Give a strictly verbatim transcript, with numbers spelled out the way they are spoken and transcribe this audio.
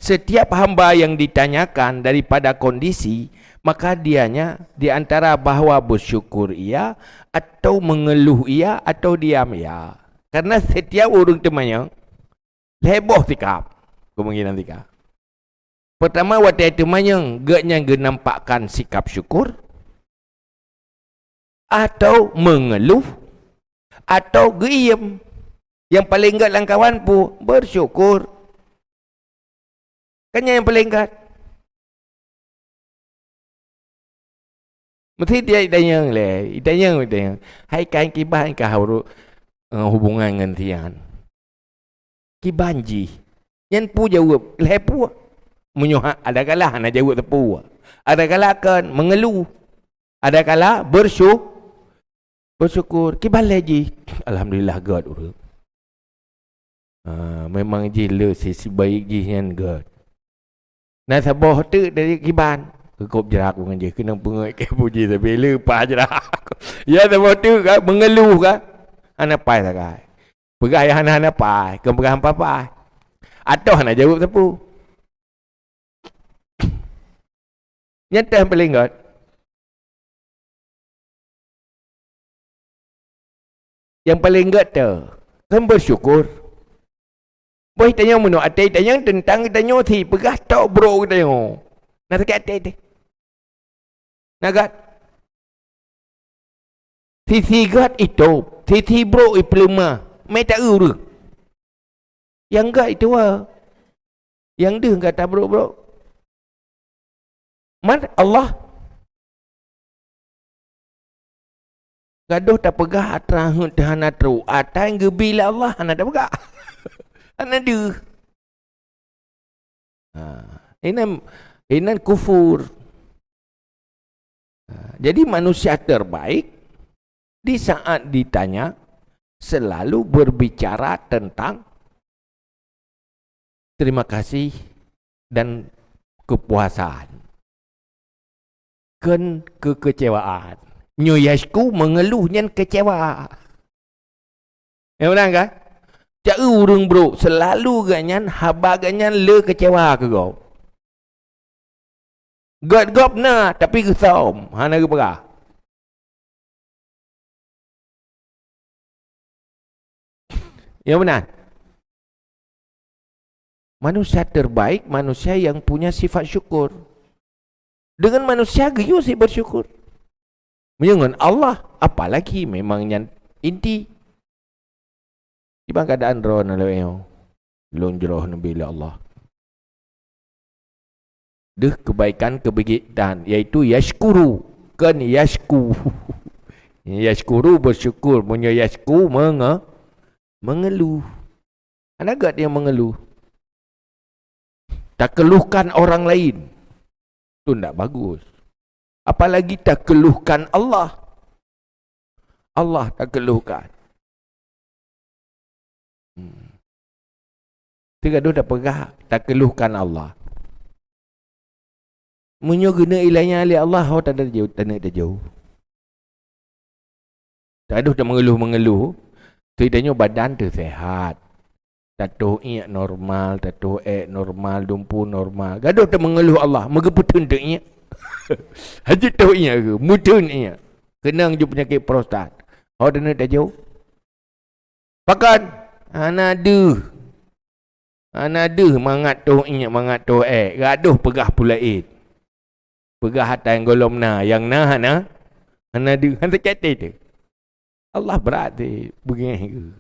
Setiap hamba yang ditanyakan daripada kondisi, maka dianya di antara bahwa bersyukur ia, atau mengeluh ia, atau diam ia. Karena setiap ureuëng teumanyong, lhée boh sikab, kemungkinan sikab. Pertama, watée teumanyong, geuhnyan geunampakkan sikab syukur, atau mengeluh, atau geuiem. Nyang paleng gét lam kawan peue? Bersyukur. Kan nyan nyang paleng gét. Meusti dia itanyong lé, itanyong, itanyong. Hai kan kiban kah uru-, eh, hubungan ngon tian? Kiban jih? Nyan peue jaweueb? Lhée peue? Meunyoe ha-, adakala hana jaweueb teupeu. Adakala kon mengeluh. Adakala bersyu-, bersyukur. Kiban lé jih? Alhamdulillah gét ureuëng. Ha, memang jih le si, si baik jih nyan gét. Na saboh teuk dari kiban. Keukup jrak ngon jih. Keunong peungeuet keu puji tapi le pah jrak. Ya saboh teuk kan, mengeluh kan. Hana pai sagai. Peugah nyang hana-hana pai, kon peugah hampa pai. Atau hana jaweueb teupeu. Nyang teuh nyang paleng gét. Nyang paleng gét teuh, kan bersyukur. Boh tanyoe meunoe, até tanyoe teuntang tanyoe si peugah tok brok tanyoe. Na sakét até teuh. Na gét. Sisi gét itôb, sisi brok ipeuleumah. Mé ta ureuëng. Nyang gét itu wa. Nyang deuh gata brok-brok. Man Allah. Gadoh tapeugah atra heuet hana trok, atra nyang geubi lé Allah hana tapeugah. Hana deuh. Ha, inan, inan kufur. Ha, jadi manusia terbaik di saat ditanya selalu berbicara tentang terima kasih dan kepuasan. Kon kekecewaan. Nyoe yashku mengeluh nyan kecewa. Ya beuna kan? Cak ureuëng brok selalu geuhnyan haba geuhnyan le kecewa keu gob. Gét gob na tapi geusom hana geupeugah. Ya beuna. Manusia terbaik manusia yang punya sifat syukur. Dengan manusia geuyue si bersyukur. Meunyoe ngon Allah, apalagi memang nyan inti. Kiban keadaan droe na lewat nyoe. Lôn jroh neubi lé Allah. Deuh kebaikan keubeugitan, yaitu yashkuru, kon yashku. Yashkuru bersyukur, meunyoe yashku menge-, mengeluh. Hana gét nyang mengeluh. Takeluhkan orang lain. Tu ndak bagus. Apalagi takeluhkan Allah. Allah takeluhkan. Hmm. Teugadoh tapeugah takeluhkan Allah. Meunyoe geuneuk ilanya lé Allah, ho taneuk tajôh, taneuk tajôh. Tadoh tameungeuluh-meungeuluh, teuh tanyoe badan teuh sehat. Tatoh iék normal, tatoh ék normal, dumpeue normal. Gadoh tameungeuluh Allah, meugeupeuteun teuh iék. Hajat toh iék geuh, meuteun iék. Keunong jeuet peunyakét prostat. Ho taneuk tajôh. Pakon? Hana deuh. Hana deuh mangat toh iék, mangat toh ék. Gadoh peugah peue laén. Peugah atra nyang gohlom na, nyang na hana, hana deuh. Hana sakét até teuh. Allah brat teuh beungéh geuh.